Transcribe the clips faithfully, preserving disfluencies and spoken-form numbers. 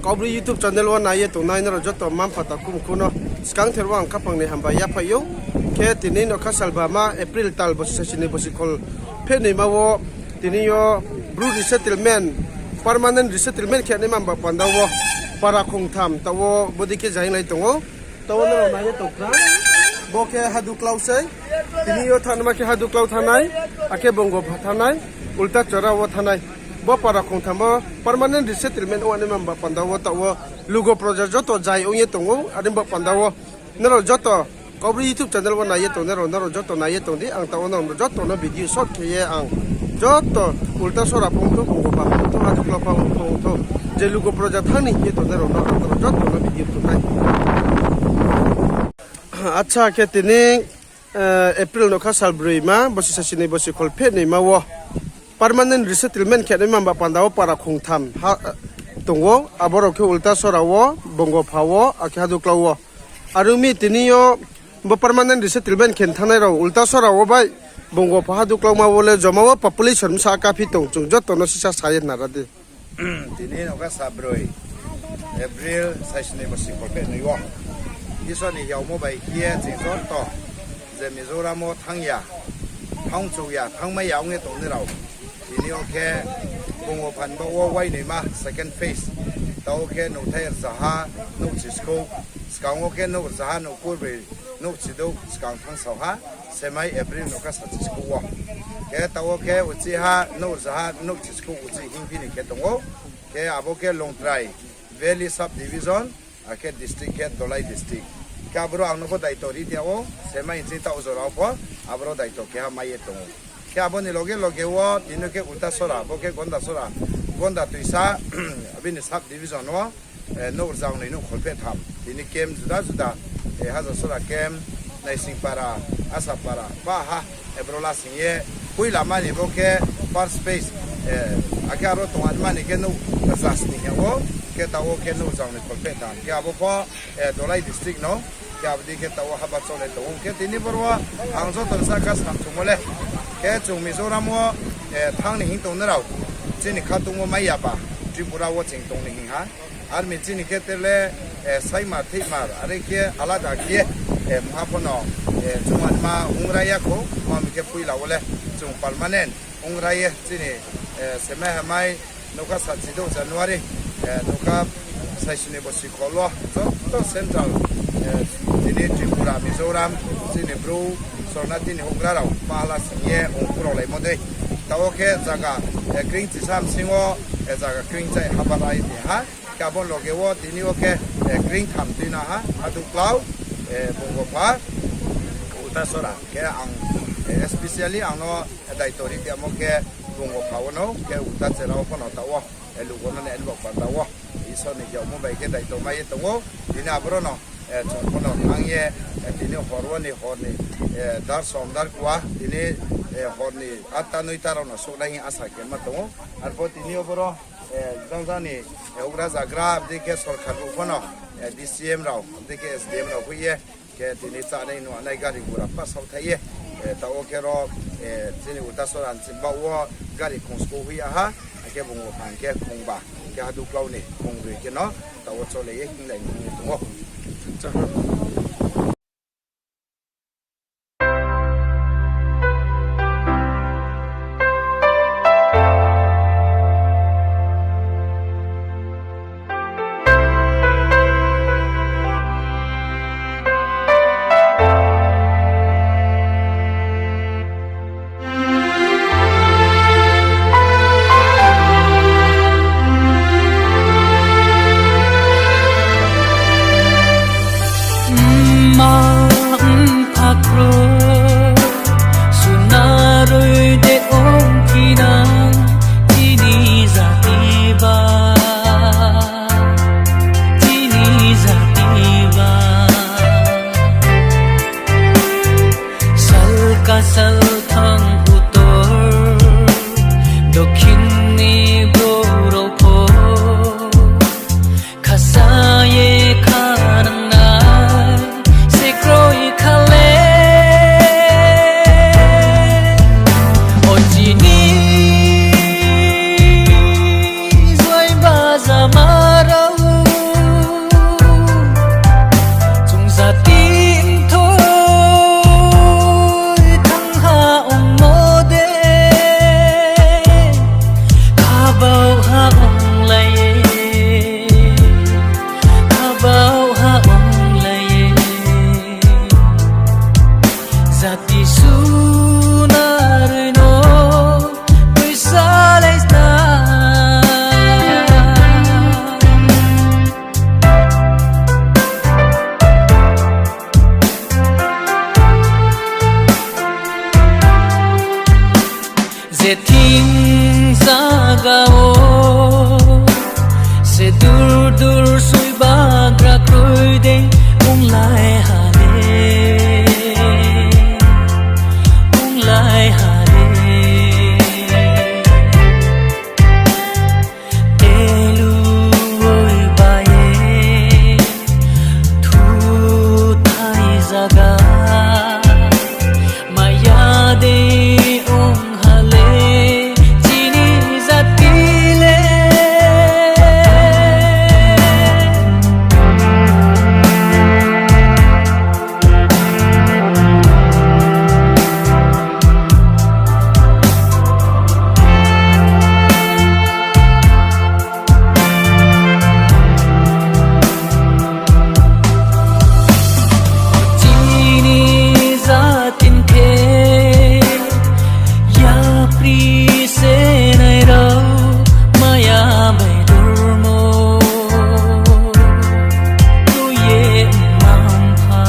Kaubru YouTube channel wo nai ye tongnai nrao joto mma-mpha takhu mkhu no skangther wo ang khaphang ni hambai yaphaih ou. Khe tini nokha salbama April tal bosi sasi ni bosi khol phehnoima wo tini yo Bru resettlement, permanent resettlement khe naima ba panda wo para khongtham taoh wo bodei khe zainglai tong ou. Taoh wo nrao nai ye tong khna. Bo khe Haduklau sei. Tini yo thanngma khe Haduklau thanngnai, akhe Bongopha thanngnai, Ultasora wo thanngnai. Bo para khongtham wo permanent resettlement ong naima ba panda wo taoh wo lugo proja joto zai ong ye tong ou, ani ba panda wo nrao joto Kaubru YouTube channel wo nai ye tongnai rao, nrao joto nai ye tong di, ang taoh wo nrao joto no video short khe ye ang joto Ultasora phongthou, Bongopha phongthou, Haduklau phongthou, je lugo proja thanng ni hing ye tongnai rao no ang nrao joto no video phnuh nai. Acha, khe tini April nokha salbroima bosi sasi ni bosi khol phehnoima wo permanent resettlement khe naima ba panda wo para khongtham tong ou, abo rao khe Ultasora wo, Bongopha wo, akhe Haduklau wo. Are ong mi tini yo bo permanent resettlement khe thanngnai rao Ultasora wo bai Bongopha Haduklauma wo le joma wo population bsa kaphi tong, chung joto no sisa sa ye nara di. Tini nokha sabroi April sasi ni bosi khol phehnoi wo Isor ni hiaomo bai khe ye chung joto je Mizoram wo thanng ya, thanng chou ya, thanngmai ya ong ye tongnai rao, tini yo khe Bongopha ni baoh wo wainoima second phase, taoh wo khe nouhthai rzaha nouhchiskou, skang wo khe nouh rzaha nouh kurbroi nouhchidouh skang thanng sao ha, semai April nokha sachiskou wo. Khe taoh wo khe uchiha nouh rzaha nouhchiskou uchih hingphi ni khe tong ou. Khe abo khe Longtrai Valley Sub Division, akhe district khe Dholai district. Khe aboro ang no pho daito ri tong ou, semai chini taoh jora wo pho aboro daito keha mai ye tong ou. Khe abo ni loge loge wo tini khe Ultasora, bo khe Gondasora, Gonda Toisa, abini sub division wo nouh rzaha noi nouh khol phehtham. Tini camp juda juda, Hajasora camp, Naisingpara, Asapara, paha, aboro lasing ye, poila mani bo khe first phase, akhe aro tongmani khe nouh rza sni hing ou, khe taoh wo khe nouh rzaha noi khol phehtham. Khe abo pho Dholai district no, khe abo dei khe taoh wo haba cholai tong ou. Khe tini boro wo ang joto ni sahka samchungmo le, khe chung Mizoram wo thanng ni hing tongnai rao, chini khatungmo mai ya ba, Tripura wo ching tong ni hing ha. Army chini khe tre le saimar thihmar are khe alada khe mungha pho no chung anma ongrai ya khou, mami khe poila wo le chung permanent ongrai ye chini semai hamai nokha sachidouh January, nokha saisini bosi khol wo joto central, tini Tripura, Mizoram, chini Bru, Sornati ni houhgra rao pahala sing ye ongkhorao laimo dei. Taoh wo khe zaga kring chisa bsing wo zaga kring chai haba rai ni ha. Khe abo loge wo tini wo khe kring tham tuinang ha, Haduklau, Bongopha, Ultasora. Khe ang especially ang no daito ri tongmo khe Bongopha wo no, khe Ultasora wo pho no taoh wo lugo no ni ani bo panda wo Isor ni hiaomo bai khe daito mai ye tong ou. Tini aboro no chung pho no thanng ye, tini hor wo ni hor ni dar som dar kua, tini hor ni atta noita rao no souhnai hing asa khe ma tong ou. Arpho tini yo boro jang jang ni houhgra zagra, abo dei khe sorkar brouh pho no, D C M rao, abo dei khe S D M rao hoih ye, khe tini chánai nuhnai gari gura pa saohthai ye, taoh wo khe ro, chini Ultasora ni baoh wo gari khongskou hoih ya ha, akhe Bongopha khe khongba, khe Haduklau ni khongbroi khe no taoh wo cholai ye hinglai ni hing ye tong ou. Dur dur soi bagra kroi de, onglai ha de, onglai ha de. Telu oi ba ye, thu thai zaga. Maya de ong ha le, chini jati le. Chini jati khe yapri se nai rao, maya bai dormo tui ye mma-mpha.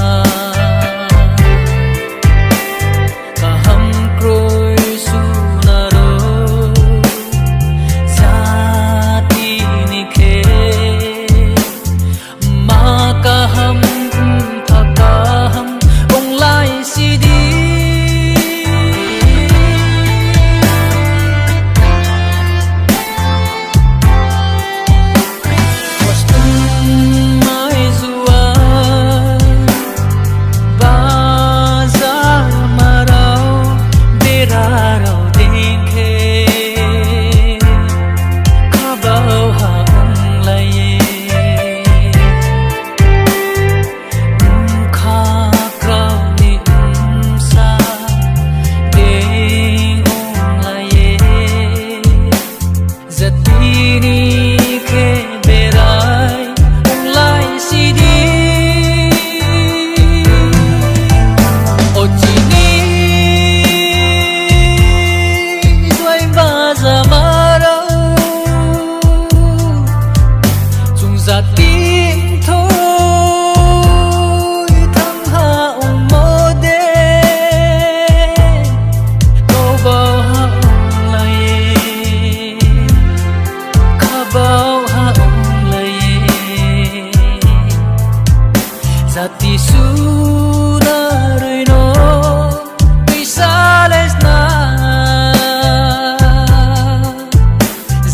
Kaham kroi suna rao, jati ni khe mma kaham, mpha kaham onglai si di. Kostum mai jua, bazar ma rao, bera rao dei khe, khabao ha onglai ye. Mkha krao ni bsa dei onglai ye. Jati ni khe berai onglai si di. O chini juai bajama rao, chung jati thoi thanng ha ongmo de, khabao ha onglai ye, khabao ha onglai ye. Jati suna roi no tuisa le sna,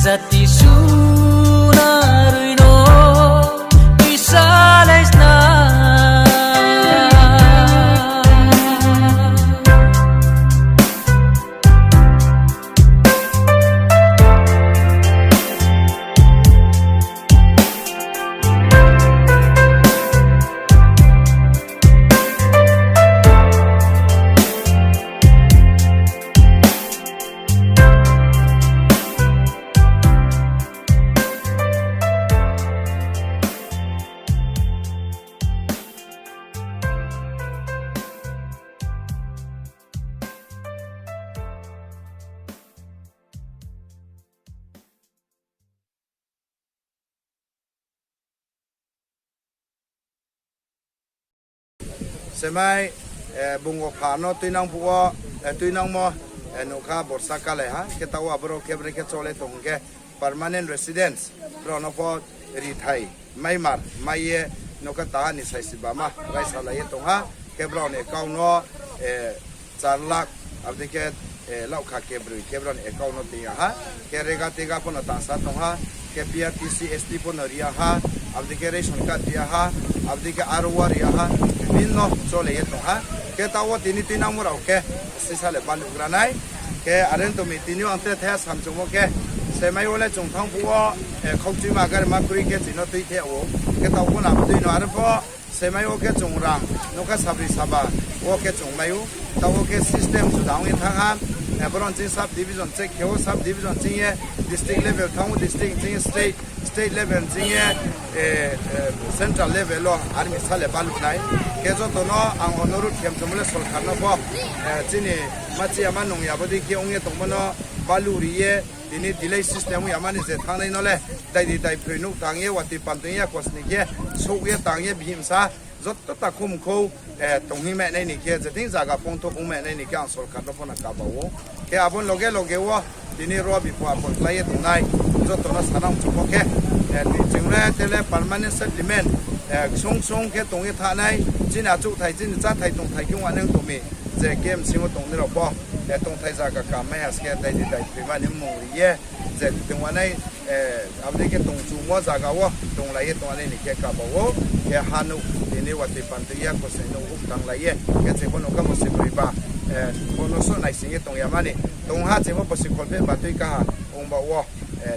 jati suna roi no tuisa le sna. Semai, eh, bung wo pha no tuinang phuh wo, eh, tuinangmo, eh, nuhkha borsa kalai ha, khe taoh wo aborao khe brekhe chole tong hing khe permanent residence, brao no pho rithai maimar mai ye, nuhkha taha ni saisi bama raisalai ye tong ha, khe brao ni account no, eh, char lakh, abo dei khe, eh, laukha kebroi khe brao ni account no tong ya ha, khe rega tega pho no tangsa tong ha, khe P R T C S T pho no ri ya ha, abo dei khe ration card ri ya ha, abo dei khe aro wo ri ya ha, bini no chole ye tong ha. Khe taoh wo tini tuinangmo rao khe sisa le baluhgra nai. Khe are tong mi tini yo ang tre thaiha samchungmo khe, semai wo le chung thanng phuh wo, eh, khaukchuima gari ma kroi khe chini no tuithe ou. Khe taoh pho no abo dei no are pho, semai wo khe chung rang nuhkha sabri saba wo khe chung mai ou. Taoh wo khe system juda ong ye thanng ha. Eh, boro ni ching sub division check khe ou, sub division ching ye district level thanng ou, district ching ye state, state level ching ye, eh, eh, central level wo are mi sa le baluh nai. Khe joto no ang onurodh khe mchungmo le sorkar no pho, eh, chini machi yama nung ya bodei khe ong ye tongmo no baluh ri ye, tini delay system ong yamani je thanngnai no le, dai di dai phroi nuh tang ye, watoi pantong ya kosni khe, souh ye tang ye, bihih bsa, joto takhu mkhou, eh, tong hing mai nai ni khe, je thing zaga phongthouh ong mai nai ni khe ang sorkar no pho no kaba ou. Khe abo ni loge loge wo, tini ro bipho apot klái ye tongnai, joto no sanang mchumo khe, eh, tini chung Tele permanent settlement, ksung ksung khe tong ye thanng nai, chini achouhthai, chini cháthai tongthai khe ong nai tong mi, je camp sing yo tongnai rao pho, tongthai zaga kaham mai ha se khe dai di dai thoimani mmung ri ye, je tong nai, abo dei khe tongchumo zaga wo tonglai ye tong nai ni khe kaba ou, khe ha nuh tini watoi pantoi ya, kosai nuh houh tanglai ye, khe ching pho no kamo se broi ba, bo no so naising ye tong ya mani, tong ha ching pho bo se kholpheh ba tui kaha, ong ba wo,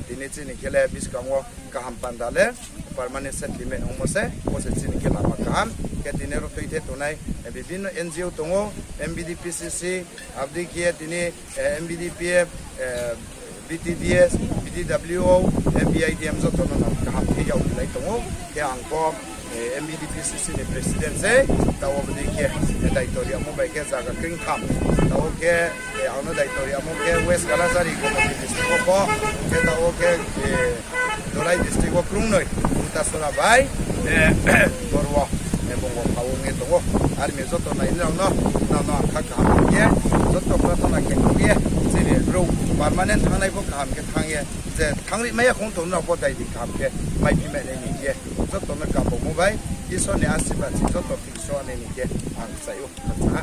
tini chini khe le buskang wo kaham panda le permanent settlement ongmo se, bo se chini khe lama kaham. Khe tini ro tuithe tongnai, bibhinno N G O tong ou, M B D P C C, abo dei khe tini, M B D P, B T D S, B D W O, M B I D M joto no no kaham khe yak rilai tong ou. Khe ang pho, M B D P C C ni president se, taoh abo dei khe, daito ri yamo bai khe zaga kringtham, taoh khe, ang no daito ri yamo khe West Kalachari Gomati district wo pho, khe taoh khe, Dholai district wo krungnoi, Utasora bai, boro wo, bung wo pha ong ye tong ou. Army joto nai nrao no, nrao no ang kha kaham khe ye, joto prathona khe khe ye, chini brouh permanent thanngnai pho kaham khe thanng ye, je thanng ri mai ya khong tong nrao pho dai di kaham khe maiphi mai nai ni khe, joto no kabomo bai, Isor ni asirbad se joto thik so nai ni khe ang chai ou, khakchang ha.